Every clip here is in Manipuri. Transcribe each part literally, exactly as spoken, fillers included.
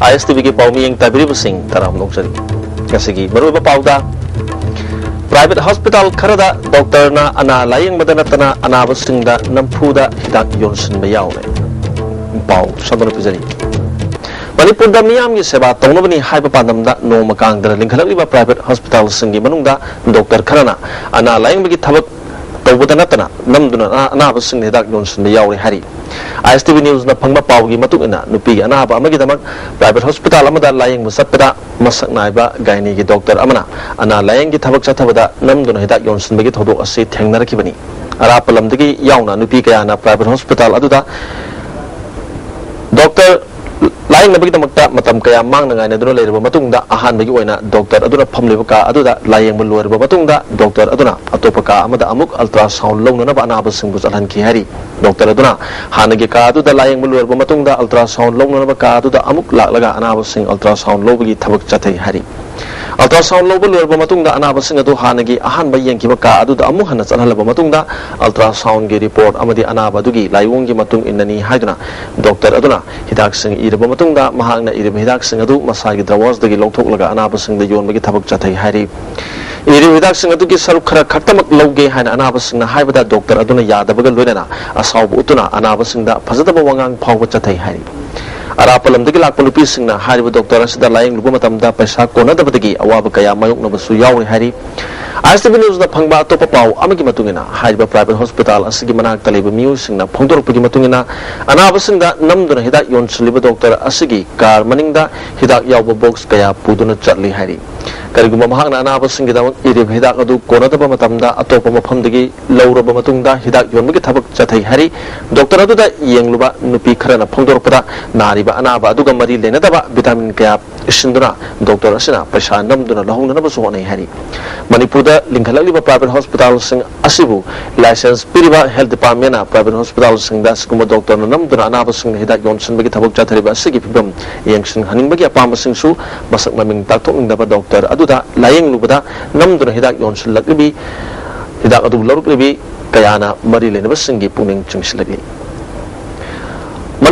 ꯑꯥꯏ ꯑꯦꯁ ꯇꯤ ꯚꯤꯒꯤ ꯄꯥꯎꯃꯤꯌꯦꯡ ꯇꯥꯕꯤꯔꯤꯕꯁꯤꯡ ꯇꯔꯥꯝꯅ ꯑꯣꯛꯆꯔꯤ꯫ ꯉꯁꯤꯒꯤ ꯃꯔꯨꯑꯣꯏꯕ ꯄꯥꯎꯗ, private hospital ꯈꯔꯗ doctorꯅ ꯑꯅꯥ ꯂꯥꯌꯦꯡꯕꯗ ꯅꯠꯇꯅ ꯑꯅꯥꯕꯁꯤꯡꯗ ꯅꯝꯐꯨꯗ ꯍꯤꯗꯥꯛ ꯌꯣꯟꯁꯤꯟꯕ ꯌꯥꯎꯔꯦ꯫ ꯄꯥꯎ ꯁꯟꯗꯣꯛꯅ ꯄꯤꯖꯔꯤ꯫ ꯃꯅꯤꯄꯨꯔꯗ ꯃꯤꯌꯥꯝꯒꯤ ꯁꯦꯕꯥ ꯇꯧꯅꯕꯅꯤ ꯍꯥꯏꯕ ꯄꯥꯟꯗꯝꯗ ꯅꯣꯡꯃ ꯀꯥꯡꯗꯅ ꯂꯤꯡꯈꯠꯂꯛꯂꯤꯕ private hospitalꯁꯤꯡꯒꯤ ꯃꯅꯨꯡꯗ doctor ꯈꯔꯅ ꯑꯅꯥ ꯂꯥꯌꯦꯡꯕꯒꯤ ꯊꯕꯛ ꯇꯧꯕꯗ ꯅꯠꯇꯅ ꯅꯝꯗꯨꯅ ꯑꯅꯥ-, ꯑꯅꯥꯕꯁꯤꯡꯗ ꯍꯤꯗꯥꯛ ꯌꯣꯟꯁꯤꯟꯕ ꯌꯥꯎꯔꯦ ꯍꯥꯏꯔꯤ꯫ ꯑꯥꯏ ꯑꯦꯁ ꯇꯤ ꯚꯤ ꯅ꯭ꯌꯨꯁꯅ ꯐꯪꯕ ꯄꯥꯎꯒꯤ ꯃꯇꯨꯡ ꯏꯟꯅ, ꯅꯨꯄꯤꯒꯤ ꯑꯅꯥꯕ ꯑꯃꯒꯤꯗꯃꯛ private hospital ꯑꯃꯗ ꯂꯥꯌꯦꯡꯕ ꯆꯠꯄꯗ ꯃꯁꯛ ꯅꯥꯏꯕ ꯒꯥꯏꯅꯤꯒꯤ doctor ꯑꯃꯅ ꯑꯅꯥ ꯂꯥꯌꯦꯡꯒꯤ ꯊꯕꯛ ꯆꯠꯊꯕꯗ ꯅꯝꯗꯨꯅ ꯍꯤꯗꯥꯛ ꯌꯣꯟꯁꯤꯟꯕꯒꯤ ꯊꯧꯗꯣꯛ ꯑꯁꯤ ꯊꯦꯡꯅꯔꯛꯈꯤꯕꯅꯤ꯫ ꯑꯔꯥꯞꯄ ꯂꯝꯗꯒꯤ ꯌꯥꯎꯅ ꯅꯨꯄꯤ ꯀꯌꯥꯅ private hospital ꯑꯗꯨꯗ doctor ꯂꯥꯌꯦꯡꯅꯕꯒꯤꯗꯃꯛꯇ ꯃꯇꯝ ꯀꯌꯥ ꯃꯥꯡꯅ ꯉꯥꯏꯅꯗꯨꯅ ꯂꯩꯔꯕ ꯃꯇꯨꯡꯗ, ꯑꯍꯥꯟꯕꯒꯤ ꯑꯣꯏꯅ doctor ꯑꯗꯨꯅ ꯐꯝꯂꯤꯕ ꯀꯥ ꯑꯗꯨꯗ ꯂꯥꯌꯦꯡꯕ ꯂꯣꯏꯔꯕ ꯃꯇꯨꯡꯗ, doctor ꯑꯗꯨꯅ ꯑꯇꯣꯞꯄ ꯀꯥ ꯑꯃꯗ ꯑꯃꯨꯛ ultrasound ꯂꯧꯅꯅꯕ ꯑꯅꯥꯕꯁꯤꯡꯕꯨ ꯆꯠꯍꯟꯈꯤ ꯍꯥꯏꯔꯤ꯫ Doctor ꯑꯗꯨꯅ ꯍꯥꯟꯅꯒꯤ ꯀꯥ ꯑꯗꯨꯗ ꯂꯥꯌꯦꯡꯕ ꯂꯣꯏꯔꯕ ꯃꯇꯨꯡꯗ, ultrasound ꯂꯧꯅꯅꯕ ꯀꯥ ꯑꯗꯨꯗ ꯑꯃꯨꯛ ꯂꯥꯛꯂꯒ ꯑꯅꯥꯕꯁꯤꯡ ultrasound ꯂꯧꯕꯒꯤ ꯊꯕꯛ ꯆꯠꯊꯩ ꯍꯥꯏꯔꯤ꯫ Ultrasound ꯂꯧꯕ ꯂꯣꯏꯔꯕ ꯃꯇꯨꯡꯗ, ꯑꯅꯥꯕꯁꯤꯡ ꯑꯗꯨ ꯍꯥꯟꯅꯒꯤ ꯑꯍꯥꯟꯕ ꯌꯦꯡꯈꯤꯕ ꯀꯥ ꯑꯗꯨꯗ ꯑꯃꯨꯛ ꯍꯟꯅ ꯆꯠꯍꯜꯂꯕ ꯃꯇꯨꯡꯗ, ultrasoundꯒꯤ report ꯑꯃꯗꯤ ꯑꯅꯥꯕ ꯑꯗꯨꯒꯤ ꯂꯥꯏꯑꯣꯡꯒꯤ ꯃꯇꯨꯡ ꯏꯟꯅꯅꯤ ꯍꯥꯏꯗꯨꯅ doctor ꯑꯗꯨꯅ ꯍꯤꯗꯥꯛꯁꯤꯡ ꯏꯔꯕ ꯃꯇꯨꯡꯗ, ꯃꯍꯥꯛꯅ ꯏꯔꯤꯕ ꯍꯤꯗꯥꯛꯁꯤꯡ ꯑꯗꯨ ꯃꯁꯥꯒꯤ drawersꯗꯒꯤ ꯂꯧꯊꯣꯛꯂꯒ ꯑꯅꯥꯕꯁꯤꯡꯗ ꯌꯣꯟꯕꯒꯤ ꯊꯕꯛ ꯆꯠꯊꯩ ꯍꯥꯏꯔꯤ꯫ ꯏꯔꯤꯕ ꯍꯤꯗꯥꯛꯁꯤꯡ ꯑꯗꯨꯒꯤ ꯁꯔꯨꯛ ꯈꯔ ꯈꯛꯇꯃꯛ ꯂꯧꯒꯦ ꯍꯥꯏꯅ ꯑꯅꯥꯕꯁꯤꯡꯅ ꯍꯥꯏꯕꯗ, doctor ꯑꯗꯨꯅ ꯌꯥꯗꯕꯒ ꯂꯣꯏꯅꯅ ꯑꯁꯥꯎꯕ ꯎꯠꯇꯨꯅ ꯑꯅꯥꯕꯁꯤꯡꯗ ꯐꯖꯗꯕ ꯋꯥꯉꯥꯡ ꯐꯥꯎꯕ ꯆꯠꯊꯩ ꯍꯥꯏꯔꯤ꯫ ꯑꯔꯥꯞꯄ ꯂꯝꯗꯒꯤ ꯂꯥꯛꯄ ꯅꯨꯄꯤꯁꯤꯡꯅ ꯍꯥꯏꯔꯤꯕ doctor ꯑꯁꯤꯗ ꯂꯥꯌꯦꯡꯂꯨꯕ ꯃꯇꯝꯗ ꯄꯩꯁꯥ ꯀꯣꯟꯅꯗꯕꯗꯒꯤ ꯑꯋꯥꯕ ꯀꯌꯥ ꯃꯥꯌꯣꯛꯅꯕꯁꯨ ꯌꯥꯎꯔꯤ ꯍꯥꯏꯔꯤ꯫ ꯑꯥꯏ ꯑꯦꯁ ꯇꯤ ꯚꯤ ꯅ꯭ꯌꯨꯁꯅ ꯐꯪꯕ ꯑꯇꯣꯞꯄ ꯄꯥꯎ ꯑꯃꯒꯤ ꯃꯇꯨꯡ ꯏꯟꯅ, ꯍꯥꯏꯔꯤꯕ private hospital ꯑꯁꯤꯒꯤ ꯃꯅꯥꯛꯇ ꯂꯩꯕ ꯃꯤꯑꯣꯏꯁꯤꯡꯅ ꯐꯣꯡꯗꯣꯔꯛꯄꯒꯤ ꯃꯇꯨꯡ ꯏꯟꯅ, ꯑꯅꯥꯕꯁꯤꯡꯗ ꯅꯝꯗꯨꯅ ꯍꯤꯗꯥꯛ ꯌꯣꯟꯁꯤꯜꯂꯤꯕ doctor ꯑꯁꯤꯒꯤ car ꯃꯅꯤꯡꯗ ꯍꯤꯗꯥꯛ ꯌꯥꯎꯕ box ꯀꯌꯥ ꯄꯨꯗꯨꯅ ꯆꯠꯂꯤ ꯍꯥꯏꯔꯤ꯫ ꯀꯔꯤꯒꯨꯝꯕ ꯃꯍꯥꯛꯅ ꯑꯅꯥꯕꯁꯤꯡꯒꯤꯗꯃꯛ ꯏꯔꯤꯕ ꯍꯤꯗꯥꯛ ꯑꯗꯨ ꯀꯣꯟꯅꯗꯕ ꯃꯇꯝꯗ, ꯑꯇꯣꯞꯄ ꯃꯐꯝꯗꯒꯤ ꯂꯧꯔꯕ ꯃꯇꯨꯡꯗ ꯍꯤꯗꯥꯛ ꯌꯣꯟꯕꯒꯤ ꯊꯕꯛ ꯆꯠꯊꯩ ꯍꯥꯏꯔꯤ꯫ Doctor ꯑꯗꯨꯗ ꯌꯦꯡꯂꯨꯕ ꯅꯨꯄꯤ ꯈꯔꯅ ꯐꯣꯡꯗꯣꯔꯛꯄꯗ, ꯅꯥꯔꯤꯕ ꯑꯅꯥꯕ ꯑꯗꯨꯒ ꯃꯔꯤ ꯂꯩꯅꯗꯕ vitamin ꯀꯌꯥ ꯏꯁꯤꯟꯗꯨꯅ doctor ꯑꯁꯤꯅ ꯄꯩꯁꯥ ꯅꯝꯗꯨꯅ ꯂꯧꯍꯧꯅꯅꯕꯁꯨ ꯍꯣꯠꯅꯩ ꯍꯥꯏꯔꯤ꯫ ꯃꯅꯤꯄꯨꯔꯗ ꯂꯤꯡꯈꯠꯂꯛꯂꯤꯕ private hospitalꯁꯤꯡ ꯑꯁꯤꯕꯨ licence ꯄꯤꯔꯤꯕ health departmentꯅ private hospitalꯁꯤꯡꯗ ꯑꯁꯤꯒꯨꯝꯕ doctorꯅ ꯅꯝꯗꯨꯅ ꯑꯅꯥꯕꯁꯤꯡꯅ ꯍꯤꯗꯥꯛ ꯌꯣꯟꯁꯤꯟꯕꯒꯤ ꯊꯕꯛ ꯆꯠꯊꯔꯤꯕ ꯑꯁꯤꯒꯤ ꯐꯤꯚꯝ ꯌꯦꯡꯁꯤꯟꯍꯟꯅꯤꯡꯕꯒꯤ ꯑꯄꯥꯝꯕꯁꯤꯡꯁꯨ ꯃꯁꯛ ꯃꯃꯤꯡ ꯇꯥꯛꯊꯣꯛꯅꯤꯡꯗꯕ doctor ꯑꯗꯨꯗ ꯂꯥꯌꯦꯡꯂꯨꯕꯗ ꯅꯝꯗꯨꯅ ꯍꯤꯗꯥꯛ ꯌꯣꯟꯁꯤꯜꯂꯛꯂꯤꯕꯤ, ꯍꯤꯗꯥꯛ ꯑꯗꯨ ꯂꯧꯔꯛꯂꯤꯕꯤ ꯀꯌꯥꯅ ꯃꯔꯤ ꯂꯩꯅꯕꯁꯤꯡꯒꯤ ꯄꯨꯛꯅꯤꯡ ꯆꯤꯡꯁꯤꯜꯂꯛꯂꯤ꯫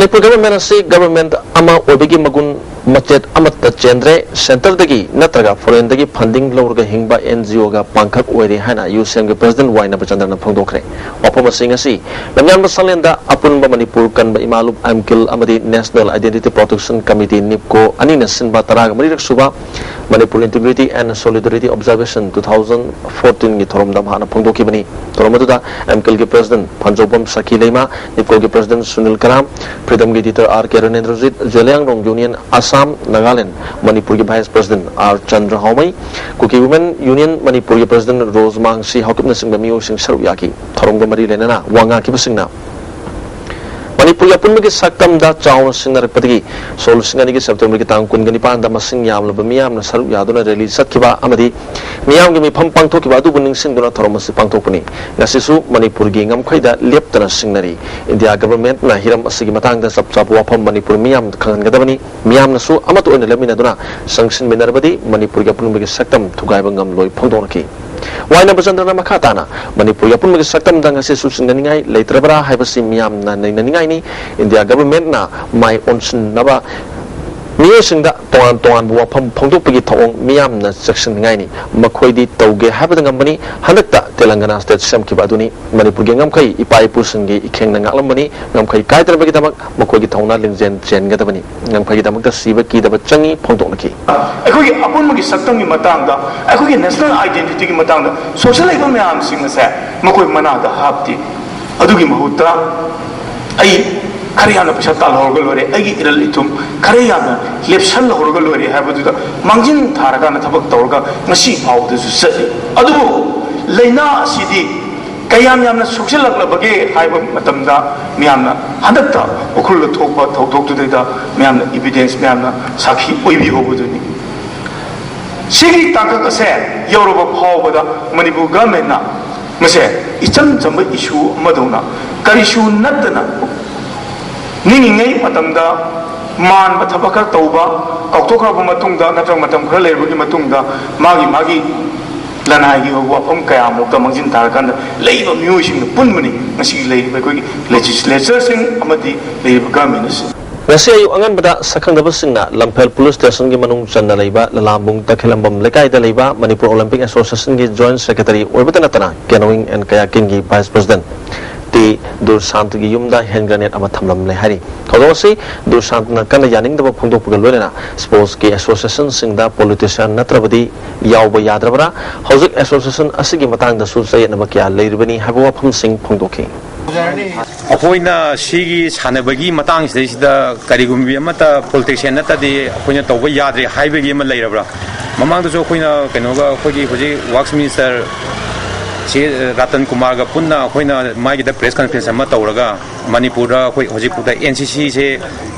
ꯃꯅꯤꯄꯨꯔ ꯒꯚꯔꯟꯃꯦꯟ ꯑꯁꯤ ꯒꯚꯔꯟꯃꯦꯟ ꯑꯃ ꯑꯣꯏꯕꯒꯤ ꯃꯒꯨꯟ ꯃꯆꯦꯠ ꯑꯃꯠꯇ ꯆꯦꯟꯗ꯭ꯔꯦ, ꯁꯦꯟꯇꯔꯗꯒꯤ ꯅꯠꯇ꯭ꯔꯒ ꯐꯣꯔꯦꯟꯗꯒꯤ ꯐꯟꯗꯤꯡ ꯂꯧꯔꯒ ꯍꯤꯡꯕ ꯑꯦꯟ ꯖꯤ ꯑꯣꯒ ꯄꯥꯡꯈꯛ ꯑꯣꯏꯔꯦ ꯍꯥꯏꯅ ꯌꯨ ꯁꯤ ꯑꯦꯝꯒꯤ ꯄ꯭ꯔꯁꯤꯗꯦꯟ ꯋꯥꯏ ꯅꯕꯆꯟꯗ꯭ꯔꯅ ꯐꯣꯡꯗꯣꯛꯈ꯭ꯔꯦ꯫ ꯋꯥꯐꯝ ꯑꯁꯤ ꯉꯁꯤ ꯂꯝꯌꯥꯟꯕ ꯁꯪꯂꯦꯟꯗ ꯑꯄꯨꯟꯕ ꯃꯅꯤꯄꯨꯔ ꯀꯟꯕ ꯏꯃꯥ ꯂꯨꯞ ꯑꯦꯝ ꯀꯤꯜ ꯑꯃꯗꯤ ꯅꯦꯁꯅꯦꯜ ꯑꯥꯏꯗꯦꯟꯇꯤꯇꯤ ꯄ꯭ꯔꯣꯇꯦꯛꯁꯟ ꯀꯃꯤꯇꯤ, ꯅꯤꯞꯀꯣ, ꯑꯅꯤꯅ ꯁꯤꯟꯕ ꯇꯔꯥꯒ ꯃꯔꯤꯔꯛ ꯁꯨꯕ Manipur Integrity and Solidarity Observation two thousand fourteen ꯒꯤ ꯊꯧꯔꯝꯗ ꯃꯍꯥꯛꯅ ꯐꯣꯡꯗꯣꯛꯈꯤꯕꯅꯤ꯫ ꯊꯧꯔꯝ ꯑꯗꯨꯗ ꯑꯦꯝ ꯀꯤꯜꯒꯤ ꯄ꯭ꯔꯁꯤꯗꯦꯟ ꯐꯟꯖꯧꯕꯝ ꯁꯈꯤ ꯂꯩꯃ, ꯅꯤꯞꯀꯣꯒꯤ ꯄ꯭ꯔꯁꯤꯗꯦꯟ ꯁꯨꯅꯤꯜ ꯀꯔꯥꯝ, ꯐ꯭ꯔꯤꯗꯝꯒꯤ ꯏꯗꯤꯇꯔ ꯑꯥꯔ ꯀꯦ ꯔꯅꯦꯟꯗ꯭ꯔꯖꯤꯠ, ꯖꯦꯂꯤꯌꯥꯡꯔꯣꯡ ꯌꯨꯅꯤꯌꯟ ꯑꯁꯥꯝ, ꯅꯥꯒꯥꯂꯦꯟ, ꯃꯅꯤꯄꯨꯔꯒꯤ ꯚꯥꯏꯁ ꯄ꯭ꯔꯁꯤꯗꯦꯟ ꯑꯥꯔ ꯆꯟꯗ꯭ꯔ ꯍꯥꯎꯃꯩ, ꯀꯨꯀꯤ ꯋꯨꯃꯦꯟ ꯌꯨꯅꯤꯌꯟ ꯃꯅꯤꯄꯨꯔꯒꯤ ꯄ꯭ꯔꯁꯤꯗꯦꯟ ꯔꯣꯖ ꯃꯥꯡꯁꯤ ꯍꯥꯎꯀꯤꯞꯅꯆꯤꯡꯕ ꯃꯤꯑꯣꯏꯁꯤꯡ ꯁꯔꯨꯛ ꯌꯥꯈꯤ꯫ ꯊꯧꯔꯝꯒ ꯃꯔꯤ ꯂꯩꯅꯅ ꯋꯥ ꯉꯥꯡꯈꯤꯕꯁꯤꯡꯅ ꯃꯅꯤꯄꯨꯔꯒꯤ ꯑꯄꯨꯟꯕꯒꯤ ꯁꯛꯇꯝꯗ ꯆꯥꯎꯅ ꯁꯤꯡꯅꯔꯛꯄꯗꯒꯤ ꯁꯣꯛ ꯂꯤꯁꯤꯡ ꯑꯅꯤꯒꯤ ꯁꯦꯞꯇꯦꯝꯕꯔꯒꯤ ꯇꯥꯡ ꯀꯨꯟꯒ ꯅꯤꯄꯥꯟꯗ ꯃꯁꯤꯡ ꯌꯥꯝꯂꯕ ꯃꯤꯌꯥꯝꯅ ꯁꯔꯨꯛ ꯌꯥꯗꯨꯅ ꯔꯦꯂꯤ ꯆꯠꯈꯤꯕ ꯑꯃꯗꯤ ꯃꯤꯌꯥꯝꯒꯤ ꯃꯤꯐꯝ ꯄꯥꯡꯊꯣꯛꯈꯤꯕ ꯑꯗꯨꯕꯨ ꯅꯤꯡꯁꯤꯡꯗꯨꯅ ꯊꯧꯔꯝ ꯑꯁꯤ ꯄꯥꯡꯊꯣꯛꯄꯅꯤ꯫ ꯉꯁꯤꯁꯨ ꯃꯅꯤꯄꯨꯔꯒꯤ ꯉꯝꯈꯩꯗ ꯂꯦꯞꯇꯅ ꯁꯤꯡꯅꯔꯤ꯫ ꯏꯟꯗꯤꯌꯥ ꯒꯚꯔꯟꯃꯦꯟꯠꯅ ꯍꯤꯔꯝ ꯑꯁꯤꯒꯤ ꯃꯇꯥꯡꯗ ꯆꯞ ꯆꯥꯕ ꯋꯥꯐꯝ ꯃꯅꯤꯄꯨꯔ ꯃꯤꯌꯥꯝ ꯈꯪꯍꯟꯒꯗꯕꯅꯤ꯫ ꯃꯤꯌꯥꯝꯅꯁꯨ ꯑꯃꯠꯇ ꯑꯣꯏꯅ ꯂꯦꯞꯃꯤꯟꯅꯗꯨꯅ ꯆꯪꯁꯤꯟꯃꯤꯟꯅꯔꯕꯗꯤ ꯃꯅꯤꯄꯨꯔꯒꯤ ꯑꯄꯨꯟꯕꯒꯤ ꯁꯛꯇꯝ ꯊꯨꯒꯥꯏꯕ ꯉꯝꯂꯣꯏ ꯐꯣꯡꯗꯣꯛꯅꯈꯤ꯫ ꯋꯥꯏ ꯅꯕꯆꯟꯗ꯭ꯔꯅ ꯃꯈꯥ ꯇꯥꯅ ꯃꯅꯤꯄꯨꯔꯒꯤ ꯑꯄꯨꯟꯕꯒꯤ ꯁꯛꯇꯝꯗ ꯉꯁꯤꯁꯨ ꯆꯤꯡꯅꯅꯤꯡꯉꯥꯏ ꯂꯩꯇ꯭ꯔꯕ꯭ꯔꯥ ꯍꯥꯏꯕꯁꯤ ꯃꯤꯌꯥꯝꯅ ꯅꯩꯅꯅꯤꯡꯉꯥꯏꯅꯤ꯫ ꯏꯟꯗꯤꯌꯥ ꯒꯚꯔꯟꯃꯦꯟꯠꯅ ꯃꯥꯏ ꯑꯣꯟꯁꯤꯟꯅꯕ ꯃꯤꯑꯣꯏꯁꯤꯡꯗ ꯇꯣꯉꯥꯟ ꯇꯣꯉꯥꯟꯕ ꯋꯥꯐꯝ ꯐꯣꯡꯗꯣꯛꯄꯒꯤ ꯊꯧꯑꯣꯡ ꯃꯤꯌꯥꯝꯅ ꯆꯦꯛꯁꯤꯟꯅꯤꯡꯉꯥꯏꯅꯤ꯫ ꯃꯈꯣꯏꯗꯤ ꯇꯧꯒꯦ ꯍꯥꯏꯕꯗ ꯉꯝꯕꯅꯤ꯫ ꯍꯟꯗꯛꯇ ꯇꯦꯂꯪꯒꯅꯥ ꯁ꯭ꯇꯦꯠ ꯁꯦꯝꯈꯤꯕ ꯑꯗꯨꯅꯤ꯫ ꯃꯅꯤꯄꯨꯔꯒꯤ ꯉꯝꯈꯩ ꯏꯄꯥ ꯏꯄꯨꯁꯤꯡꯒꯤ ꯏꯈꯦꯡꯅ ꯉꯥꯛꯂꯝꯕꯅꯤ꯫ ꯉꯝꯈꯩ ꯀꯥꯏꯗꯅꯕꯒꯤꯗꯃꯛ ꯃꯈꯣꯏꯒꯤ ꯊꯧꯅꯥ ꯂꯤꯡꯖꯦꯜ ꯆꯦꯟꯒꯗꯕꯅꯤ꯫ ꯉꯝꯈꯩꯒꯤꯗꯃꯛꯇ ꯁꯤꯕ ꯀꯤꯗꯕ ꯆꯪꯏ ꯐꯣꯡꯗꯣꯛꯅꯈꯤ꯫ ꯑꯩꯈꯣꯏꯒꯤ ꯑꯄꯨꯟꯕꯒꯤ ꯁꯛꯇꯝꯒꯤ ꯃꯇꯥꯡꯗ, ꯑꯩꯈꯣꯏꯒꯤ ꯅꯦꯁꯅꯦꯜ ꯑꯥꯏꯗꯦꯟꯇꯤꯇꯤꯒꯤ ꯃꯇꯥꯡꯗ ꯁꯣꯛꯆꯜꯂꯛꯏꯕ ꯃꯌꯥꯝꯁꯤꯡ ꯑꯁꯦ ꯃꯈꯣꯏ ꯃꯅꯥꯗ ꯍꯥꯞꯇꯦ꯫ ꯑꯗꯨꯒꯤ ꯃꯍꯨꯠꯇ ꯑꯩ ꯈꯔ ꯌꯥꯝꯅ ꯄꯩꯁꯥ ꯇꯥꯜꯍꯧꯔꯒ ꯂꯣꯏꯔꯦ, ꯑꯩꯒꯤ ꯏꯔꯜ ꯏꯊꯨꯝ ꯈꯔ ꯌꯥꯝꯅ ꯂꯦꯞꯁꯜꯍꯧꯔꯒ ꯂꯣꯏꯔꯦ ꯍꯥꯏꯕꯗꯨꯗ ꯃꯥꯡꯖꯤꯟ ꯊꯥꯔꯀꯥꯟꯗ ꯊꯕꯛ ꯇꯧꯔꯒ ꯉꯁꯤ ꯐꯥꯎꯕꯗꯁꯨ ꯆꯠꯂꯤ꯫ ꯑꯗꯨꯕꯨ ꯂꯥꯏꯅꯥ ꯑꯁꯤꯗꯤ ꯀꯌꯥꯝ ꯌꯥꯝꯅ ꯁꯣꯛꯆꯤꯜꯂꯛꯂꯕꯒꯦ ꯍꯥꯏꯕ ꯃꯇꯝꯗ ꯃꯤꯌꯥꯝꯅ ꯍꯟꯗꯛꯇ ꯎꯈ꯭ꯔꯨꯜꯗ ꯊꯣꯛꯄ ꯊꯧꯗꯣꯛꯇꯨꯗꯩꯗ ꯃꯌꯥꯝꯅ ꯏꯕꯤꯗꯦꯟꯁ, ꯃꯌꯥꯝꯅ ꯁꯥꯈꯤ ꯑꯣꯏꯕꯤꯍꯧꯕꯗꯨꯅꯤ꯫ ꯁꯤꯒꯤ ꯇꯥꯡꯀꯛ ꯑꯁꯦ ꯌꯧꯔꯕ ꯐꯥꯎꯕꯗ ꯃꯅꯤꯄꯨꯔ ꯒꯚꯔꯟꯃꯦꯟꯠꯅ ꯃꯁꯦ ꯏꯆꯝ ꯆꯝꯕ ꯏꯁꯨ ꯑꯃꯗꯧꯅ ꯀꯔꯤꯁꯨ ꯅꯠꯇꯅ ꯅꯤꯡꯉꯤꯉꯩ ꯃꯇꯝꯗ ꯃꯥꯟꯕ ꯊꯕꯛ ꯈꯔ ꯇꯧꯕ, ꯀꯥꯎꯊꯣꯛꯈ꯭ꯔꯕ ꯃꯇꯨꯡꯗ ꯅꯠꯇ꯭ꯔꯒ ꯃꯇꯝ ꯈꯔ ꯂꯩꯔꯕꯒꯤ ꯃꯇꯨꯡꯗ ꯃꯥꯒꯤ ꯃꯥꯒꯤ ꯂꯅꯥꯏꯒꯤ ꯑꯣꯏꯕ ꯋꯥꯐꯝ ꯀꯌꯥꯃꯨꯛꯇ ꯃꯥꯡꯖꯤꯟ ꯊꯥꯔꯀꯥꯟꯗ ꯂꯩꯔꯤꯕ ꯃꯤꯑꯣꯏꯁꯤꯡꯅ ꯄꯨꯟꯕꯅꯤ ꯉꯁꯤ ꯂꯩꯔꯤꯕ ꯑꯩꯈꯣꯏꯒꯤ ꯂꯦꯖꯤꯁꯂꯦꯆꯔꯁꯤꯡ ꯑꯃꯗꯤ ꯂꯩꯔꯤꯕ ꯒꯚꯔꯟꯃꯦꯟ ꯑꯁꯤ꯫ ꯉꯁꯤ ꯑꯌꯨꯛ ꯑꯉꯟꯕꯗ ꯁꯛꯈꯪꯗꯕꯁꯤꯡꯅ ꯂꯝꯐꯦꯜ ꯄꯨꯂꯤꯁ ꯁ꯭ꯇꯦꯁꯟꯒꯤ ꯃꯅꯨꯡ ꯆꯟꯅ ꯂꯩꯕ ꯂꯂꯥꯝꯕꯨꯡ ꯇꯈꯦꯂꯝꯕꯝ ꯂꯩꯀꯥꯏꯗ ꯂꯩꯕ ꯃꯅꯤꯄꯨꯔ ꯑꯣꯂꯤꯝꯄꯤꯛ ꯑꯦꯁꯣꯁꯤꯌꯦꯁꯟꯒꯤ ꯖꯣꯏꯟꯠ ꯁꯦꯀ꯭ꯔꯦꯇꯔꯤ ꯑꯣꯏꯕꯇ ꯅꯠꯇꯅ ꯀꯦꯅꯣꯋꯤꯡ ꯑꯦꯟ ꯀꯌꯥꯀꯤꯡꯒꯤ ꯚꯥꯏꯁ ꯄ꯭ꯔꯁꯤꯗꯦꯟꯠ ꯇꯤ ꯗꯨꯔꯁꯥꯟꯇꯒꯤ ꯌꯨꯝꯗ ꯍꯦꯟ ꯒ꯭ꯔꯦꯅꯦꯗ ꯑꯃ ꯊꯝꯂꯝꯂꯦ ꯍꯥꯏꯔꯤ꯫ ꯊꯧꯗꯣꯛ ꯑꯁꯤ ꯗꯨꯔꯁꯥꯟꯇꯅ ꯀꯟꯅ ꯌꯥꯅꯤꯡꯗꯕ ꯐꯣꯡꯗꯣꯛꯄꯒ ꯂꯣꯏꯅꯅ ꯁ꯭ꯄꯣꯔꯠꯁꯀꯤ ꯑꯦꯁꯣꯁꯤꯌꯦꯁꯟꯁꯤꯡꯗ ꯄꯣꯂꯤꯇꯤꯁꯤꯌꯥꯟ ꯅꯠꯇ꯭ꯔꯕꯗꯤ ꯌꯥꯎꯕ ꯌꯥꯗ꯭ꯔꯕ꯭ꯔꯥ? ꯍꯧꯖꯤꯛ ꯑꯦꯁꯣꯁꯤꯌꯦꯁꯟ ꯑꯁꯤꯒꯤ ꯃꯇꯥꯡꯗꯁꯨ ꯆꯌꯦꯠꯅꯕ ꯀꯌꯥ ꯂꯩꯔꯤꯕꯅꯤ ꯍꯥꯏꯕ ꯋꯥꯐꯝꯁꯤꯡ ꯐꯣꯡꯗꯣꯛꯈꯤ꯫ ꯑꯩꯈꯣꯏꯅ ꯁꯤꯒꯤ ꯁꯥꯟꯅꯕꯒꯤ ꯃꯇꯥꯡꯁꯤꯗꯩꯁꯤꯗ ꯀꯔꯤꯒꯨꯝꯕꯤ ꯑꯃꯠꯇ ꯄꯣꯂꯤꯇꯤꯁꯤꯌꯥꯟ ꯅꯠꯇꯗꯤ ꯑꯩꯈꯣꯏꯅ ꯇꯧꯕ ꯌꯥꯗ꯭ꯔꯦ ꯍꯥꯏꯕꯒꯤ ꯑꯃ ꯂꯩꯔꯕ꯭ꯔꯥ? ꯃꯃꯥꯡꯗꯁꯨ ꯑꯩꯈꯣꯏꯅ ꯀꯩꯅꯣꯒ, ꯑꯩꯈꯣꯏꯒꯤ ꯍꯧꯖꯤꯛ ꯋꯥꯔꯛꯁ ꯃꯤꯅꯤꯁꯇꯔ ꯁꯤ ꯔꯇꯟ ꯀꯨꯃꯥꯔꯒ ꯄꯨꯟꯅ ꯑꯩꯈꯣꯏꯅ ꯃꯥꯒꯤꯗ ꯄ꯭ꯔꯦꯁ ꯀꯟꯐ꯭ꯔꯦꯟꯁ ꯑꯃ ꯇꯧꯔꯒ, ꯃꯅꯤꯄꯨꯔꯗ ꯑꯩꯈꯣꯏ ꯍꯧꯖꯤꯛꯐꯥꯎꯗ ꯑꯦꯟ ꯁꯤ ꯁꯤꯁꯦ,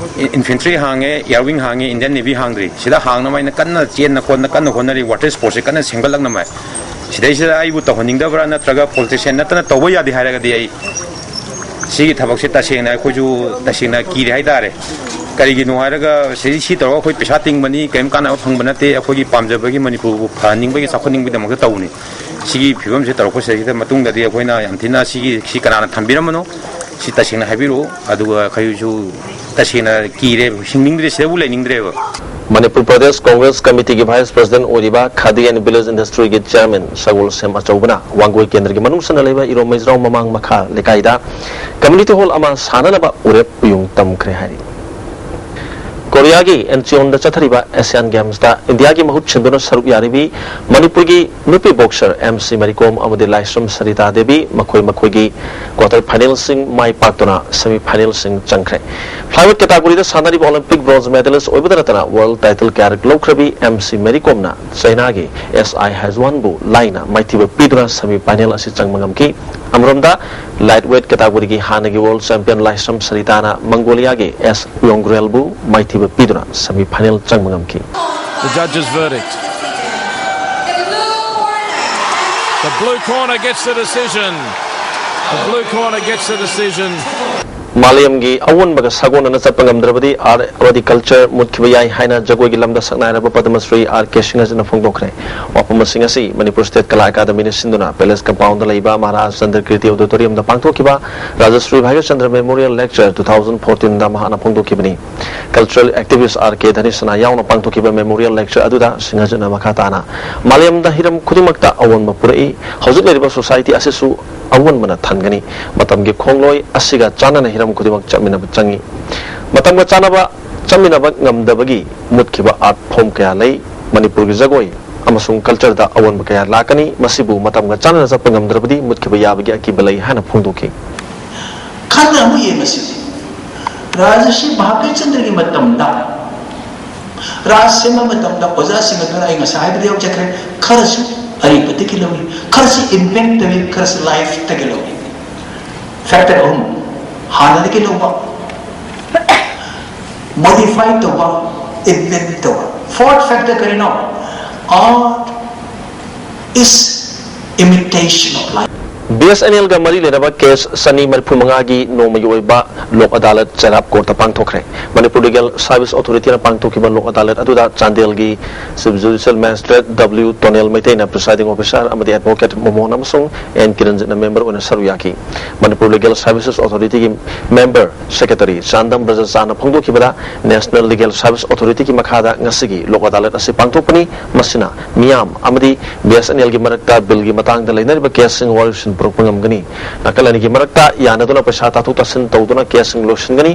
ꯏꯟꯐꯦꯟꯇ꯭ꯔꯤ ꯍꯥꯡꯉꯦ, ꯑꯦꯌꯔ ꯋꯤꯡ ꯍꯥꯡꯉꯦ, ꯏꯟꯗꯤꯌꯟ ꯅꯦꯚꯤ ꯍꯥꯡꯗ꯭ꯔꯤ꯫ ꯁꯤꯗ ꯍꯥꯡꯅꯕ ꯍꯥꯏꯅ ꯀꯟꯅ ꯆꯦꯟꯅ ꯈꯣꯠꯅ ꯀꯟꯅ ꯍꯣꯠꯅꯔꯤ, ꯋꯥꯇꯔ ꯁ꯭ꯄꯣꯔꯠꯁꯦ ꯀꯟꯅ ꯁꯦꯝꯒꯠꯂꯛꯅꯕ꯫ ꯁꯤꯗꯩꯁꯤꯗ ꯑꯩꯕꯨ ꯇꯧꯍꯟꯅꯤꯡꯗꯕ꯭ꯔꯥ, ꯅꯠꯇ꯭ꯔꯒ ꯄꯣꯂꯤꯇꯤꯁꯤꯌꯥꯟ ꯅꯠꯇꯅ ꯇꯧꯕ ꯌꯥꯗꯦ ꯍꯥꯏꯔꯒꯗꯤ ꯑꯩ ꯁꯤꯒꯤ ꯊꯕꯛꯁꯦ ꯇꯁꯦꯡꯅ ꯑꯩꯈꯣꯏꯁꯨ ꯇꯁꯦꯡꯅ ꯀꯤꯔꯦ ꯍꯥꯏꯇꯥꯔꯦ꯫ ꯀꯔꯤꯒꯤꯅꯣ ꯍꯥꯏꯔꯒ ꯁꯤ, ꯁꯤ ꯇꯧꯔꯒ ꯑꯩꯈꯣꯏ ꯄꯩꯁꯥ ꯇꯤꯡꯕꯅꯤ, ꯀꯔꯤꯝ ꯀꯥꯟꯅꯕ ꯐꯪꯕ ꯅꯠꯇꯦ, ꯑꯩꯈꯣꯏꯒꯤ ꯄꯥꯝꯖꯕꯒꯤ ꯃꯅꯤꯄꯨꯔꯕꯨ ꯐꯍꯟꯅꯤꯡꯕꯒꯤ, ꯆꯥꯎꯈꯠꯅꯤꯡꯕꯒꯤꯗꯃꯛꯇ ꯇꯧꯕꯅꯤ꯫ ꯁꯤꯒꯤ ꯐꯤꯕꯝꯁꯦ ꯇꯧꯔꯛꯄꯁꯤꯗꯩꯁꯤꯗ ꯃꯇꯨꯡꯗꯗꯤ ꯑꯩꯈꯣꯏꯅ ꯌꯥꯝ ꯊꯤꯅ ꯁꯤꯒꯤ, ꯁꯤ ꯀꯅꯥꯅ ꯊꯝꯕꯤꯔꯝꯕꯅꯣ, ꯁꯤ ꯇꯁꯦꯡꯅ ꯍꯥꯏꯕꯤꯔꯛꯑꯣ꯫ ꯑꯗꯨꯒ ꯑꯩꯈꯣꯏꯁꯨ ꯇꯁꯦꯡꯅ ꯀꯤꯔꯦ, ꯍꯤꯡꯅꯤꯡꯗ꯭ꯔꯦ, ꯁꯤꯗꯕꯨ ꯂꯩꯅꯤꯡꯗ꯭ꯔꯦꯕ꯫ ꯃꯅꯤꯄꯨꯔ ꯄ꯭ꯔꯗꯦꯁ ꯀꯣꯡꯒ꯭ꯔꯦꯁ ꯀꯃꯤꯇꯤꯒꯤ ꯚꯥꯏꯁ ꯄ꯭ꯔꯁꯤꯗꯦꯟꯠ ꯑꯣꯏꯔꯤꯕ ꯈꯥꯗꯤ ꯑꯦꯟ ꯚꯤꯂꯦꯖ ꯏꯟꯗꯁꯇ꯭ꯔꯤꯒꯤ ꯆꯤꯌꯔꯃꯦꯟ ꯁꯒꯣꯜꯁꯦꯝ ꯑꯆꯧꯕꯅ ꯋꯥꯡꯒꯣꯏ ꯀꯦꯟꯗ꯭ꯔꯒꯤ ꯃꯅꯨꯡ ꯆꯟꯅ ꯂꯩꯕ ꯏꯔꯣꯝ ꯃꯩꯖ꯭ꯔꯥꯎ ꯃꯃꯥꯡ ꯃꯈꯥ ꯂꯩꯀꯥꯏꯗ ꯀꯝꯃ꯭ꯌꯨꯅꯤꯇꯤ ꯍꯣꯜ ꯑꯃ ꯁꯥꯅꯅꯕ ꯎꯔꯦꯞ ꯎꯌꯨꯡ ꯇꯝꯈ꯭ꯔꯦ ꯍꯥꯏꯔꯤ꯫ ꯀꯣꯔꯤꯌꯥꯒꯤ ꯏꯟꯆꯤꯌꯣꯟꯗ ꯆꯠꯊꯔꯤꯕ ꯑꯦꯁꯤꯌꯥꯟ ꯒꯦꯝꯁꯇ ꯏꯟꯗꯤꯌꯥꯒꯤ ꯃꯍꯨꯠ ꯁꯤꯟꯗꯨꯅ ꯁꯔꯨꯛ ꯌꯥꯔꯤꯕꯤ ꯃꯅꯤꯄꯨꯔꯒꯤ ꯅꯨꯄꯤ ꯕꯣꯛꯁꯔ ꯑꯦꯝ ꯁꯤ ꯃꯦꯔꯤ ꯀꯣꯝ ꯑꯃꯗꯤ ꯂꯥꯏꯁ꯭ꯔꯝ ꯁꯔꯤꯇꯥ ꯗꯦꯕꯤ ꯃꯈꯣꯏ ꯃꯈꯣꯏꯒꯤ ꯀ꯭ꯋꯥꯇꯔ ꯐꯥꯏꯅꯦꯜꯁꯤꯡ ꯃꯥꯏ ꯄꯥꯛꯇꯨꯅ ꯁꯦꯃꯤ ꯐꯥꯏꯅꯦꯜꯁꯤꯡ ꯆꯪꯈ꯭ꯔꯦ꯫ ꯐ꯭ꯂꯥꯏꯋꯦꯠ ꯀꯦꯇꯥꯒꯣꯔꯤꯗ ꯁꯥꯟꯅꯔꯤꯕ ꯑꯣꯂꯤꯝꯄꯤꯛ ꯕ꯭ꯔꯣꯟꯖ ꯃꯦꯗꯥꯂꯤꯁ꯭ꯠ ꯑꯣꯏꯕꯇ ꯅꯠꯇꯅ ꯋꯥꯔꯜꯗ ꯇꯥꯏꯇꯜ ꯀꯌꯥꯔꯛ ꯂꯧꯈ꯭ꯔꯕꯤ ꯑꯦꯝ ꯁꯤ ꯃꯦꯔꯤ ꯀꯣꯝꯅ ꯆꯥꯏꯅꯥꯒꯤ ꯑꯦꯁ ꯑꯥꯏ ꯍꯥꯏꯖꯋꯥꯟꯕꯨ ꯂꯥꯏꯅ ꯃꯥꯏꯊꯤꯕ ꯄꯤꯗꯨꯅ ꯁꯦꯃꯤ ꯐꯥꯏꯅꯦꯜ ꯑꯁꯤ ꯆꯪꯕ ꯉꯝꯈꯤ꯫ ꯑꯃꯔꯣꯝꯗ, ꯂꯥꯏꯠ ꯋꯦꯠ ꯀꯦꯇꯥꯒꯣꯔꯤꯒꯤ ꯍꯥꯟꯅꯒꯤ ꯋꯥꯔꯜꯗ ꯆꯦꯝꯄꯤꯌꯟ ꯂꯥꯏꯁ꯭ꯔꯝ ꯁꯔꯤꯇꯥꯅ ꯃꯪꯒꯣꯂꯤꯌꯥꯒꯤ ꯑꯦꯁ ꯌꯣꯡꯒ꯭ꯔꯦꯜꯕꯨ ꯃꯥꯏꯊꯤꯕ ꯄꯤꯗꯨꯅ ꯁꯦꯃꯤ ꯐꯥꯏꯅꯦꯜ ꯆꯪꯕ ꯉꯝꯈꯤ꯫ The judge's verdict. The blue corner gets the decision. The blue corner gets the decision. ꯃꯥꯂꯦꯝꯒꯤ ꯑꯑꯣꯟꯕꯒ ꯁꯥꯒꯣꯟꯅꯅ ꯆꯠꯄ ꯉꯝꯗ꯭ꯔꯕꯗꯤ ꯑꯥꯔꯠ ꯑꯃꯗꯤ ꯀꯜꯆꯔ ꯃꯨꯠꯈꯤꯕ ꯌꯥꯏ ꯍꯥꯏꯅ ꯖꯒꯣꯏꯒꯤ ꯂꯝꯗ ꯁꯛꯅꯥꯏꯔꯕ ꯄꯗꯃꯁ꯭ꯔꯤ ꯑꯥꯔ ꯀꯦ ꯁꯤꯡꯍꯖꯤꯠꯅ ꯐꯣꯡꯗꯣꯛꯈ꯭ꯔꯦ꯫ ꯋꯥꯐꯝ ꯑꯁꯤ ꯉꯁꯤ ꯃꯅꯤꯄꯨꯔ ꯁ꯭ꯇꯦꯠ ꯀꯂꯥ ꯑꯦꯀꯥꯗꯃꯤꯅ ꯁꯤꯟꯗꯨꯅ ꯄꯦꯂꯦꯁ ꯀꯝꯄꯥꯎꯟꯗ ꯂꯩꯕ ꯃꯍꯥꯔꯥꯖ ꯆꯟꯗ꯭ꯔ ꯀꯤꯔꯇꯤ ꯑꯣꯗꯤꯇꯣꯔꯤꯌꯝꯗ ꯄꯥꯡꯊꯣꯛꯈꯤꯕ Rajshri Bhagyachandra memorial lecture two thousand ꯐꯣꯔꯇꯤꯟꯗ ꯃꯍꯥꯛꯅ ꯐꯣꯡꯗꯣꯛꯈꯤꯕꯅꯤ꯫ ꯀꯜꯆꯔꯦꯜ ꯑꯦꯛꯇꯤꯚꯤꯁ꯭ꯠ ꯑꯥꯔ ꯀꯦ ꯙꯅꯤꯁꯅꯥ ꯌꯥꯎꯅ ꯄꯥꯡꯊꯣꯛꯈꯤꯕ ꯃꯦꯃꯣꯔꯤꯌꯦꯜ ꯂꯦꯛꯆꯔ ꯑꯗꯨꯗ ꯁꯤꯡꯍꯖꯤꯠꯅ ꯃꯈꯥ ꯇꯥꯅ ꯃꯥꯂꯦꯝꯗ ꯍꯤꯔꯝ ꯈꯨꯗꯤꯡꯃꯛꯇ ꯑꯑꯣꯟꯕ ꯄꯨꯔꯛꯏ꯫ ꯍꯧꯖꯤꯛ ꯂꯩꯔꯤꯕ ꯁꯣꯁꯥꯏꯇꯤ ꯑꯁꯤꯁꯨ ꯑꯑꯣꯟꯕꯅ ꯊꯟꯒꯅꯤ꯫ ꯃꯇꯝꯒꯤ ꯈꯣꯡꯂꯣꯏ ꯑꯁꯤꯒ ꯆꯥꯟꯅꯅ ꯍꯤꯔꯝ ꯈꯨꯗꯤꯡꯃꯛ ꯆꯠꯃꯤꯟꯅꯕ ꯆꯪꯏ꯫ ꯃꯇꯝꯒ ꯆꯥꯟꯅꯕ ꯆꯠꯃꯤꯟꯅꯕ ꯉꯝꯗꯕꯒꯤ ꯃꯨꯠꯈꯤꯕ ꯑꯥꯔꯠ ꯐꯣꯔꯝ ꯀꯌꯥ ꯂꯩ꯫ ꯃꯅꯤꯄꯨꯔꯒꯤ ꯖꯒꯣꯏ ꯑꯃꯁꯨꯡ ꯀꯜꯆꯔꯗ ꯑꯑꯣꯟꯕ ꯀꯌꯥ ꯂꯥꯛꯀꯅꯤ꯫ ꯃꯁꯤꯕꯨ ꯃꯇꯝꯒ ꯆꯥꯟꯅꯅ ꯆꯠꯄ ꯉꯝꯗ꯭ꯔꯕꯗꯤ ꯃꯨꯠꯈꯤꯕ ꯌꯥꯕꯒꯤ ꯑꯀꯤꯕ ꯂꯩ ꯍꯥꯏꯅ ꯐꯣꯡꯗꯣꯛꯈꯤ꯫ ꯈꯟꯅ ꯑꯃꯨꯛ ꯌꯦꯡꯉꯁꯤ꯫ ꯔꯥꯖꯁ꯭ꯔꯤ ꯚꯥꯒ꯭ꯌꯆꯟꯗ꯭ꯔꯒꯤ ꯃꯇꯝꯗ ꯔꯥꯖ ꯁꯦꯝꯕ ꯃꯇꯝꯗ ꯑꯣꯖꯥꯁꯤꯡ ꯑꯗꯨꯅ ꯑꯩ ꯉꯁꯥꯏ ꯍꯥꯏꯕꯗ ꯌꯥꯎꯖꯈ꯭ꯔꯦ, ꯈꯔꯁꯨ ꯑꯔꯤꯕꯗꯒꯤ ꯂꯧꯏ, ꯈꯔꯁꯨ ꯏꯟꯚꯦꯟꯠ ꯇꯧꯏ, ꯈꯔꯁꯨ ꯂꯥꯏꯐꯇꯒꯤ ꯂꯧꯏ꯫ ꯐꯦꯛꯇꯔ ꯑꯍꯨꯝ: ꯍꯥꯟꯅꯗꯒꯤ ꯂꯧꯕ, ꯃꯣꯗꯤꯐꯥꯏ ꯇꯧꯕ, ꯏꯟꯚꯦꯟꯠ ꯇꯧꯕ꯫ ꯐꯣꯔꯠ ꯐꯦꯛꯇꯔ ꯀꯔꯤꯅꯣ? Art is imitation of life. B S N ꯑꯦꯜꯒ ꯃꯔꯤ ꯂꯩꯅꯕ ꯀꯦꯁ ꯆꯅꯤ ꯃꯔꯤꯐꯨ ꯃꯉꯥꯒꯤ ꯅꯣꯡꯃꯒꯤ ꯑꯣꯏꯕ ꯂꯣꯛ ꯑꯗꯥꯂꯠ ꯆꯦꯔꯥꯞ ꯀꯣꯔꯠꯇ ꯄꯥꯡꯊꯣꯛꯈ꯭ꯔꯦ꯫ ꯃꯅꯤꯄꯨꯔ ꯂꯤꯒꯦꯜ ꯁꯥꯔꯚꯤꯁ ꯑꯣꯊꯣꯔꯤꯇꯤꯅ ꯄꯥꯡꯊꯣꯛꯈꯤꯕ ꯂꯣꯛ ꯑꯗꯥꯂꯠ ꯑꯗꯨꯗ ꯆꯥꯟꯗꯦꯜꯒꯤ chief judicial magistrate W Tonel ꯃꯩꯇꯩꯅ ꯄ꯭ꯔꯤꯁꯥꯏꯗꯤꯡ ꯑꯣꯐꯤꯁꯥꯔ ꯑꯃꯗꯤ ꯑꯦꯗꯚꯣꯀꯦꯠ ꯃꯣꯃꯣꯟ ꯑꯃꯁꯨꯡ ꯑꯦꯟ ꯀꯤꯔꯟꯖꯤꯠꯅ ꯃꯦꯝꯕꯔ ꯑꯣꯏꯅ ꯁꯔꯨꯛ ꯌꯥꯈꯤ꯫ ꯃꯅꯤꯄꯨꯔ ꯂꯤꯒꯦꯜ ꯁꯥꯔꯚꯤꯁꯦꯁ ꯑꯣꯊꯣꯔꯤꯇꯤꯒꯤ ꯃꯦꯝꯕꯔ ꯁꯦꯀ꯭ꯔꯦꯇꯔꯤ ꯆꯥꯟꯗꯝ ꯕ꯭ꯔꯖꯆꯥꯟꯅ ꯐꯣꯡꯗꯣꯛꯈꯤꯕꯗ, ꯅꯦꯁꯅꯦꯜ ꯂꯤꯒꯦꯜ ꯁꯥꯔꯚꯤꯁ ꯑꯣꯊꯣꯔꯤꯇꯤꯒꯤ ꯃꯈꯥꯗ ꯉꯁꯤꯒꯤ ꯂꯣꯛ ꯑꯗꯥꯂꯠ ꯑꯁꯤ ꯄꯥꯡꯊꯣꯛꯄꯅꯤ꯫ ꯃꯁꯤꯅ ꯃꯤꯌꯥꯝ ꯑꯃꯗꯤ ꯕꯤ ꯑꯦꯁ ꯑꯦꯟ ꯑꯦꯜꯒꯤ ꯃꯔꯛꯇ ꯕꯤꯜꯒꯤ ꯃꯇꯥꯡꯗ ꯂꯩꯅꯔꯤꯕ ꯀꯦꯁꯁꯤꯡ ꯋꯥꯔꯣꯏꯁꯤꯟ ꯄꯨꯔꯛꯄ ꯉꯝꯒꯅꯤ꯫ ꯅꯥꯀꯜ ꯑꯅꯤꯒꯤ ꯃꯔꯛꯇ ꯌꯥꯅꯗꯨꯅ ꯄꯩꯁꯥ ꯇꯥꯊꯣꯛ ꯇꯥꯁꯤꯟ ꯇꯧꯗꯨꯅ ꯀꯦꯁꯁꯤꯡ ꯂꯣꯏꯁꯤꯟꯒꯅꯤ꯫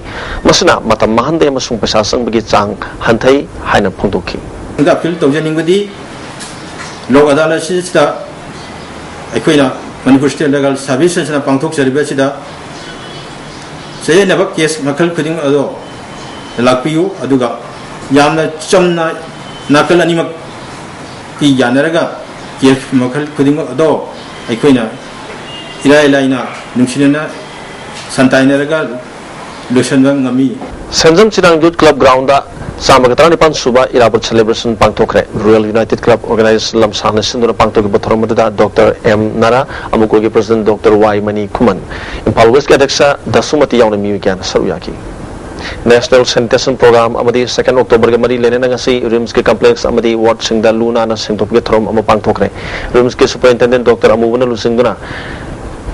ꯃꯁꯤꯅ ꯃꯇꯝ ꯃꯥꯡꯍꯟꯗꯦ ꯑꯃꯁꯨꯡ ꯄꯩꯁꯥ ꯆꯪꯕꯒꯤ ꯆꯥꯡ ꯍꯟꯊꯩ ꯍꯥꯏꯅ ꯐꯣꯡꯗꯣꯛꯈꯤ꯫ ꯑꯄꯤꯜ ꯇꯧꯖꯅꯤꯡꯕꯗꯤ, ꯂꯣꯛ ꯑꯗꯥꯂꯠ ꯑꯁꯤꯗ ꯑꯩꯈꯣꯏꯅ ꯃꯅꯤꯄꯨꯔ ꯁ꯭ꯇꯦꯠ ꯂꯤꯒꯦꯜ ꯁꯥꯔꯚꯤꯁꯦꯁꯅ ꯄꯥꯡꯊꯣꯛꯆꯔꯤꯕ ꯑꯁꯤꯗ ꯆꯌꯦꯠꯅꯕ ꯀꯦꯁ ꯃꯈꯜ ꯈꯨꯗꯤꯡꯃꯛ ꯑꯗꯣ ꯂꯥꯛꯄꯤꯌꯨ, ꯑꯗꯨꯒ ꯌꯥꯝꯅ ꯆꯝꯅ ꯅꯥꯀꯜ ꯑꯅꯤꯃꯛꯀꯤ ꯌꯥꯅꯔꯒ ꯀꯦꯁ ꯃꯈꯜ ꯈꯨꯗꯤꯡꯃꯛ ꯑꯗꯣ ꯑꯩꯈꯣꯏꯅ ꯏꯔꯥꯏ ꯂꯥꯏꯅ ꯅꯨꯡꯁꯤꯅꯅ ꯁꯟꯇꯥꯏꯅꯔꯒ ꯂꯣꯏꯁꯤꯟꯕ ꯉꯝꯃꯤ꯫ ꯁꯦꯟꯖꯝ ꯆꯤꯔꯥꯡ ꯌꯨꯠ ꯀ꯭ꯂꯕ ꯒ꯭ꯔꯥꯎꯟꯗ ꯆꯥꯝꯃꯒ ꯇꯔꯥꯅꯤꯄꯥꯟ ꯁꯨꯕ ꯏꯔꯥꯕꯣꯠ celebration ꯄꯥꯡꯊꯣꯛꯈ꯭ꯔꯦ꯫ Royal United Club organizers ꯂꯝꯁꯥꯡꯅ ꯁꯤꯟꯗꯨꯅ ꯄꯥꯡꯊꯣꯛꯈꯤꯕ ꯊꯧꯔꯝ ꯑꯗꯨꯗ ꯗꯣꯛꯇꯔ ꯑꯦꯝ ꯅꯥꯔꯥ, ꯑꯃꯨꯀꯣꯒꯤ president ꯗꯣꯛꯇꯔ ꯋꯥꯏ ꯃꯅꯤ ꯈꯨꯃꯟ, ꯏꯝꯐꯥꯜ West ꯀꯤ ꯑꯗ꯭ꯌꯛꯁ ꯗꯁꯨꯃꯇꯤ ꯌꯥꯎꯅ ꯃꯤꯑꯣꯏ ꯀꯌꯥꯅ ꯁꯔꯨꯛ ꯌꯥꯈꯤ꯫ National Sanitation Program ꯑꯃꯗꯤ second October ꯒ ꯃꯔꯤ ꯂꯩꯅꯅ ꯉꯁꯤ RIMS ꯀꯤ complex ꯑꯃꯗꯤ ward ꯁꯤꯡꯗ ꯂꯨ ꯅꯥꯟꯅ ꯁꯦꯡꯗꯣꯛꯄꯒꯤ ꯊꯧꯔꯝ ꯑꯃ ꯄꯥꯡꯊꯣꯛꯈ꯭ꯔꯦ꯫ RIMS ꯀꯤ superintendent ꯗꯣꯛꯇꯔ ꯑꯃꯨꯕꯅ ꯂꯨꯆꯤꯡꯗꯨꯅ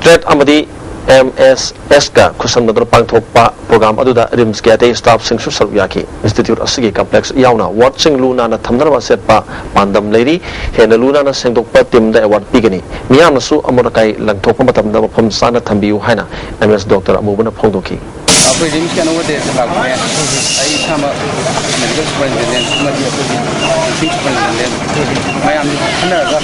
TREAT ꯑꯃꯗꯤ MSS ꯀ ꯈꯨꯠꯁꯝꯅꯗꯨꯅ ꯄꯥꯡꯊꯣꯛꯄ program ꯑꯗꯨꯗ RIMS ꯀꯤ ꯑꯇꯩ staff ꯁꯤꯡꯁꯨ ꯁꯔꯨꯛ ꯌꯥꯈꯤ꯫ Institute ꯑꯁꯤꯒꯤ complex ꯌꯥꯎꯅ ward ꯁꯤꯡ ꯂꯨ ꯅꯥꯟꯅ ꯊꯝꯅꯅꯕ ꯑꯆꯦꯠꯄ ꯄꯥꯟꯗꯝ ꯂꯩꯔꯤ꯫ ꯍꯦꯟꯅ ꯂꯨ ꯅꯥꯟꯅ ꯁꯦꯡꯗꯣꯛꯄ team ꯗ award ꯄꯤꯒꯅꯤ꯫ ꯃꯤꯌꯥꯝꯅꯁꯨ ꯑꯃꯣꯠ ꯑꯀꯥꯏ ꯂꯪꯊꯣꯛꯄ ꯃꯇꯝꯗ ꯃꯐꯝ ꯆꯥꯅ ꯊꯝꯕꯤꯌꯨ ꯍꯥꯏꯅ MS ꯗꯣꯛꯇꯔ ꯑꯃꯨꯕꯅ ꯐꯣꯡꯗꯣꯛꯈꯤ꯫ ꯑꯩꯈꯣꯏ RIMS ꯀꯤ ꯑꯅꯧꯕ director ꯂꯥꯛꯄꯅꯦ꯫ ꯑꯩ ꯏꯁꯥꯃꯛ medical superintendent ꯑꯃꯗꯤ ꯑꯩꯈꯣꯏꯒꯤ nursing superintendent ꯃꯌꯥꯝꯁꯤ ꯈꯟꯅꯔꯒ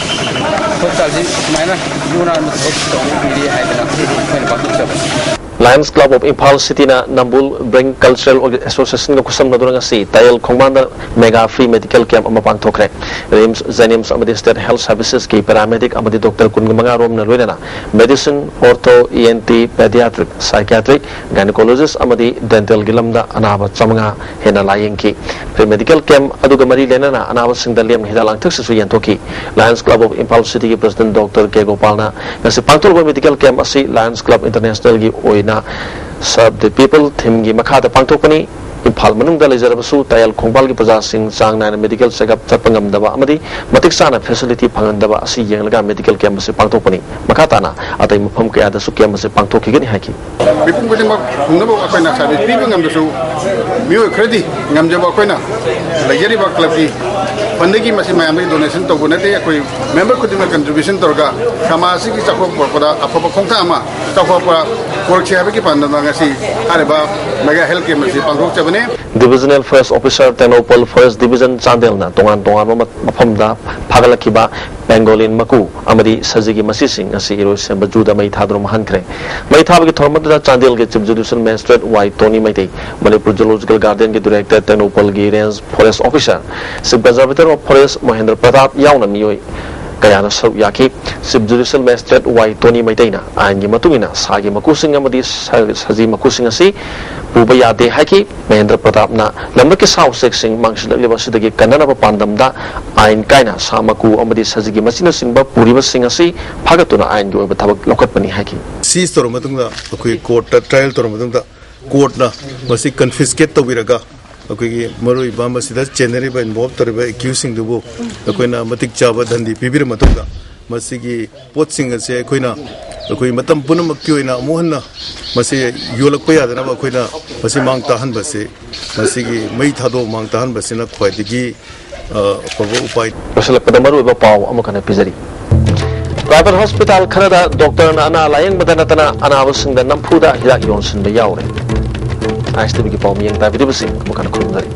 hospital ꯁꯤ ꯁꯨꯃꯥꯏꯅ ꯂꯨ ꯅꯥꯟꯕ ꯊꯕꯛ ꯇꯧꯕꯤꯔꯤ ꯍꯥꯏꯗꯅ ꯑꯩꯈꯣꯏꯅ ꯄꯥꯡꯊꯣꯛꯆꯕꯅꯤ꯫ Lions Club of Imphal City ꯅ ꯅꯝꯕꯨꯜ Bring Cultural Association ꯒ ꯈꯨꯠꯁꯝꯅꯗꯨꯅ ꯉꯁꯤ ꯇꯥꯌꯦꯜ ꯈꯣꯡꯕꯥꯟꯗ mega free medical camp ꯑꯃ ꯄꯥꯡꯊꯣꯛꯈ꯭ꯔꯦ꯫ RIMS, JNIMS ꯑꯃꯗꯤ State Health Services ꯀꯤ paramedic ꯑꯃꯗꯤ ꯗꯣꯛꯇꯔ ꯀꯨꯟꯃꯉꯥ ꯔꯣꯝꯅ ꯂꯣꯏꯅꯅ medicine, ortho, ENT, pediatric, psychiatric, gynecologist ꯑꯃꯗꯤ dental ꯒꯤ ꯂꯝꯗ ꯑꯅꯥꯕ ꯆꯥꯃꯉꯥ ꯍꯦꯟꯅ ꯂꯥꯌꯦꯡꯈꯤ꯫ Free medical camp ꯑꯗꯨꯒ ꯃꯔꯤ ꯂꯩꯅꯅ ꯑꯅꯥꯕꯁꯤꯡꯗ ꯂꯦꯝꯅ ꯍꯤꯗꯥꯛ ꯂꯥꯡꯊꯛꯁꯤꯁꯨ ꯌꯦꯟꯊꯣꯛꯈꯤ꯫ Lions Club of Imphal City ꯒꯤ president ꯗꯣꯛꯇꯔ ꯀꯦ ꯒꯣꯄꯥꯜꯅ ꯉꯁꯤ ꯄꯥꯡꯊꯣꯛꯂꯤꯕ medical camp ꯑꯁꯤ Lions Club International ꯒꯤ ꯑꯣꯏꯅ Serve the People theme ꯒꯤ ꯃꯈꯥꯗ ꯄꯥꯡꯊꯣꯛꯄꯅꯤ꯫ ꯏꯝꯐꯥꯜ ꯃꯅꯨꯡꯗ ꯂꯩꯖꯔꯕꯁꯨ ꯇꯥꯌꯦꯜ ꯈꯣꯡꯕꯥꯜꯒꯤ ꯄ꯭ꯔꯖꯥꯁꯤꯡ ꯆꯥꯡ ꯅꯥꯏꯅ medical checkup ꯆꯠꯄ ꯉꯝꯗꯕ ꯑꯃꯗꯤ ꯃꯇꯤꯛ ꯆꯥꯅ facility ꯐꯪꯍꯟꯗꯕ ꯑꯁꯤ ꯌꯦꯡꯂꯒ medical camp ꯑꯁꯤ ꯄꯥꯡꯊꯣꯛꯄꯅꯤ꯫ ꯃꯈꯥ ꯇꯥꯅ ꯑꯇꯩ ꯃꯐꯝ ꯀꯌꯥꯗꯁꯨ camp ꯑꯁꯤ ꯄꯥꯡꯊꯣꯛꯈꯤꯒꯅꯤ ꯍꯥꯏꯈꯤ꯫ ꯃꯤꯄꯨꯝ ꯈꯨꯗꯤꯡꯃꯛ ꯐꯪꯅꯕ ꯑꯩꯈꯣꯏꯅ service ꯄꯤꯕ ꯉꯝꯗꯁꯨ, ꯃꯤꯑꯣꯏ ꯈꯔꯗꯤ ꯉꯝꯖꯕ ꯑꯩꯈꯣꯏꯅ ꯂꯩꯖꯔꯤꯕ club ꯀꯤ fund ꯗꯒꯤ ꯃꯁꯤ ꯃꯌꯥꯝꯗꯒꯤ donation ꯇꯧꯕ ꯅꯠꯇꯦ꯫ ꯑꯩꯈꯣꯏ member ꯈꯨꯗꯤꯡꯃꯛ contribution ꯇꯧꯔꯒ ꯁꯃꯥꯖ ꯑꯁꯤꯒꯤ ꯆꯥꯎꯈꯠꯄ ꯄꯨꯔꯛꯄꯗ ꯑꯐꯕ ꯈꯣꯡꯊꯥꯡ ꯑꯃ ꯆꯥꯎꯈꯠꯄ ꯄꯨꯔꯛꯁꯤ ꯍꯥꯏꯕꯒꯤ ꯄꯥꯟꯗꯝꯗ ꯉꯁꯤ ꯍꯥꯏꯔꯤꯕ mega health camp ꯑꯁꯤ ꯄꯥꯡꯊꯣꯛꯆꯕꯅꯤ꯫ Divisional Forest Officer Tengnoupal Forest Division ꯆꯥꯟꯗꯦꯜꯅ ꯇꯣꯉꯥꯟ ꯇꯣꯉꯥꯟꯕ ꯃ-, ꯃꯐꯝꯗ ꯐꯥꯒꯠꯂꯛꯈꯤꯕ pangolin ꯃꯀꯨ ꯑꯃꯗꯤ ꯁꯖꯤꯒꯤ ꯃꯆꯤꯁꯤꯡ ꯑꯁꯤ ꯏꯔꯣꯏꯁꯦꯝꯕ zoo ꯗ ꯃꯩ ꯊꯥꯗꯨꯅ ꯃꯥꯡꯍꯟꯈ꯭ꯔꯦ꯫ ꯃꯩ ꯊꯥꯕꯒꯤ ꯊꯧꯔꯝ ꯑꯗꯨꯗ ꯆꯥꯟꯗꯦꯜꯒꯤ Chief Judicial Magistrate ꯋꯥꯏ ꯇꯣꯅꯤ ꯃꯩꯇꯩ, ꯃꯅꯤꯄꯨꯔ Zoological Garden ꯒꯤ Director ꯇꯦꯡꯅꯧꯄꯜꯒꯤ Range Forest Officer, Chief Conservator of Forest ꯃꯣꯍꯦꯟꯗ꯭ꯔ Pratap ꯌꯥꯎꯅ ꯃꯤꯑꯣꯏ ꯀꯌꯥꯅ ꯁꯔꯨꯛ ꯌꯥꯈꯤ꯫ Chief Judicial Magistrate ꯋꯥꯏ ꯇꯣꯅꯤ ꯃꯩꯇꯩꯅ ꯑꯥꯏꯟꯒꯤ ꯃꯇꯨꯡ ꯏꯟꯅ ꯁꯥꯒꯤ ꯃꯀꯨꯁꯤꯡ ꯑꯃꯗꯤ ꯁ-, ꯁꯖꯤ ꯃꯀꯨꯁꯤꯡ ꯑꯁꯤ ꯄꯨꯕ ꯌꯥꯗꯦ ꯍꯥꯏꯈꯤ꯫ ꯃꯍꯦꯟꯗ꯭ꯔ ꯄ꯭ꯔꯇꯥꯞꯅ ꯂꯝꯂꯛꯀꯤ ꯁꯥ ꯎꯆꯦꯛꯁꯤꯡ ꯃꯥꯡꯁꯤꯜꯂꯛꯂꯤꯕ ꯑꯁꯤꯗꯒꯤ ꯀꯟꯅꯅꯕ ꯄꯥꯟꯗꯝꯗ ꯑꯥꯏꯟ ꯀꯥꯏꯅ ꯁꯥ ꯃꯀꯨ ꯑꯃꯗꯤ ꯁꯖꯤꯒꯤ ꯃꯆꯤꯟꯅꯆꯤꯡꯕ ꯄꯨꯔꯤꯕꯁꯤꯡ ꯑꯁꯤ ꯐꯥꯒꯠꯇꯨꯅ ꯑꯥꯏꯟꯒꯤ ꯑꯣꯏꯕ ꯊꯕꯛ ꯂꯧꯈꯠꯄꯅꯤ ꯍꯥꯏꯈꯤ꯫ Seize ꯇꯧꯔꯕ ꯃꯇꯨꯡꯗ, ꯑꯩꯈꯣꯏ ꯀꯣꯔꯠꯇ ꯇ꯭ꯔꯥꯏꯌꯦꯜ ꯇꯧꯔꯕ ꯃꯇꯨꯡꯗ, ꯀꯣꯔꯠꯅ ꯃꯁꯤ ꯀꯟꯐꯤꯁꯀꯦꯠ ꯇꯧꯕꯤꯔꯒ, ꯑꯩꯈꯣꯏꯒꯤ ꯃꯔꯨꯑꯣꯏꯕ ꯃꯁꯤꯗ ꯆꯦꯟꯅꯔꯤꯕ, ꯏꯟꯚꯣꯜꯕ ꯇꯧꯔꯤꯕ ꯑꯦꯀ꯭ꯌꯨꯁꯁꯤꯡꯗꯨꯕꯨ ꯑꯩꯈꯣꯏꯅ ꯃꯇꯤꯛ ꯆꯥꯕ ꯗꯟꯗꯤ ꯄꯤꯕꯤꯔ ꯃꯇꯨꯡꯗ, ꯃꯁꯤꯒꯤ ꯄꯣꯠꯁꯤꯡ ꯑꯁꯦ ꯑꯩꯈꯣꯏꯅ, ꯑꯩꯈꯣꯏ ꯃꯇꯝ ꯄꯨꯝꯅꯃꯛꯀꯤ ꯑꯣꯏꯅ ꯑꯃꯨꯛ ꯍꯟꯅ ꯃꯁꯤ ꯌꯣꯜꯂꯛꯄ ꯌꯥꯗꯅꯕ ꯑꯩꯈꯣꯏꯅ ꯃꯁꯤ ꯃꯥꯡ ꯇꯥꯍꯟꯕꯁꯤ, ꯃꯁꯤꯒꯤ ꯃꯩ ꯊꯥꯗꯣꯛ ꯃꯥꯡ ꯇꯥꯍꯟꯕꯁꯤꯅ ꯈ꯭ꯋꯥꯏꯗꯒꯤ, ꯑ, ꯑꯐꯕ ꯎꯄꯥꯏ꯫ ꯂꯣꯏꯁꯤꯜꯂꯛꯄꯗ ꯃꯔꯨꯑꯣꯏꯕ ꯄꯥꯎ ꯑꯃꯈꯛ ꯄꯤꯖꯔꯤ꯫ Private hospital ꯈꯔꯗ ꯗꯣꯛꯇꯔꯅ ꯑꯅꯥ ꯂꯥꯌꯦꯡꯕꯗ ꯅꯠꯇꯅ ꯑꯅꯥꯕꯁꯤꯡꯗ ꯅꯝꯐꯨꯗ ꯍꯤꯗꯥꯛ ꯌꯣꯟꯁꯤꯟꯕ ꯌꯥꯎꯔꯦ꯫ ꯑꯥꯏ ꯑꯦꯁ ꯇꯤ ꯚꯤꯒꯤ ꯄꯥꯎ ꯃꯤꯠꯌꯦꯡ ꯇꯥꯕꯤꯔꯤꯕꯁꯤꯡ ꯑꯃꯨꯛ ꯍꯟꯅ ꯈꯨꯔꯨꯝꯖꯔꯤ꯫